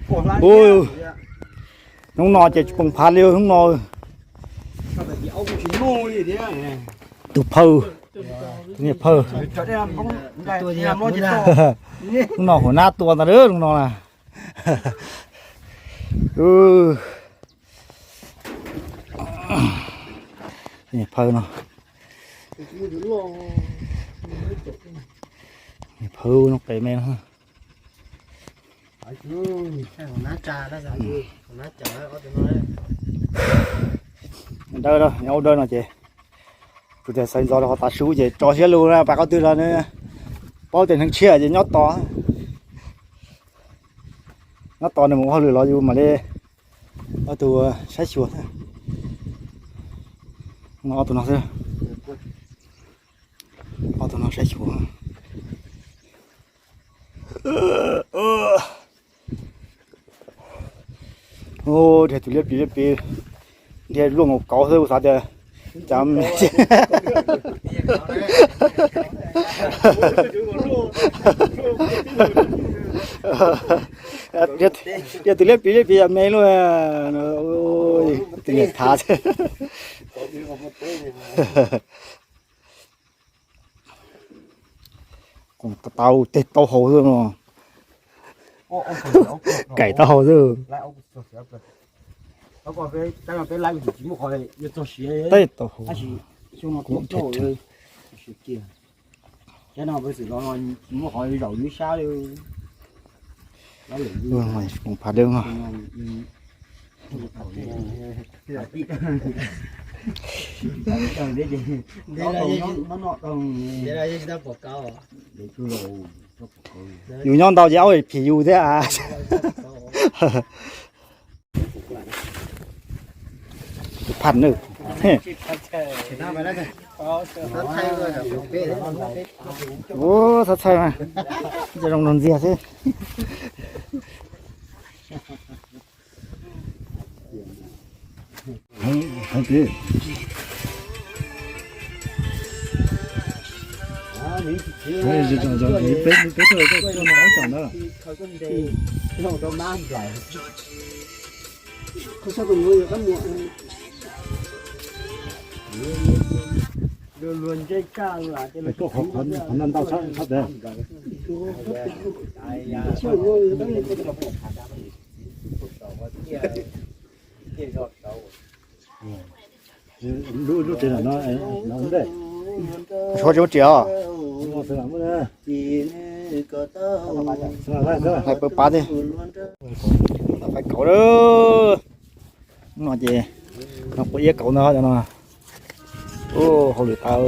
Ub, hnub no ces tsis pom phav li hnub no. Tus phawj, tus niag phawj. Hnub no hauv nab tua ntag hnub no na. Niag phawj no, niag phawj no qes me no. Dawb, nyob ua dawb no ces tus tias xaiv ntxov rau qhov tav su ces tso siab lug na, pas qhov twg los nws paub tias neeg tshiab ces nyob tos, nyob tos nws mus ua hauj lwm los yus mam li ob tug saib xyuas. Ob tug no xwb, ob tug no saib xyuas. Dhia tus liab plis liab plis, dhia luaj nkaus kauv xwb, kuv xav tias cas me dhia tus liab plis liab plis me luaj, tus niam thav. Tau tej taub hau xwb no, kaim taub hau xwb. Tej taub hau. Phav deb no. Yus nyob ntau ces aub phim yus thiab. Phaj na. Ua txhob txhawj mas, zoo nrog ntxiag xwb. Lub tsev no, suav tsis muaj riam os. Pab thiab. Faib kauv lawm. No ces no quav iab kauv ntag cov no. Hauj lwm tau.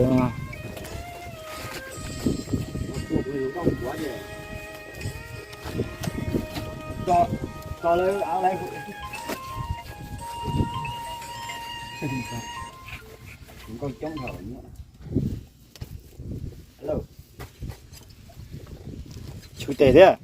Tshwm tes thiab.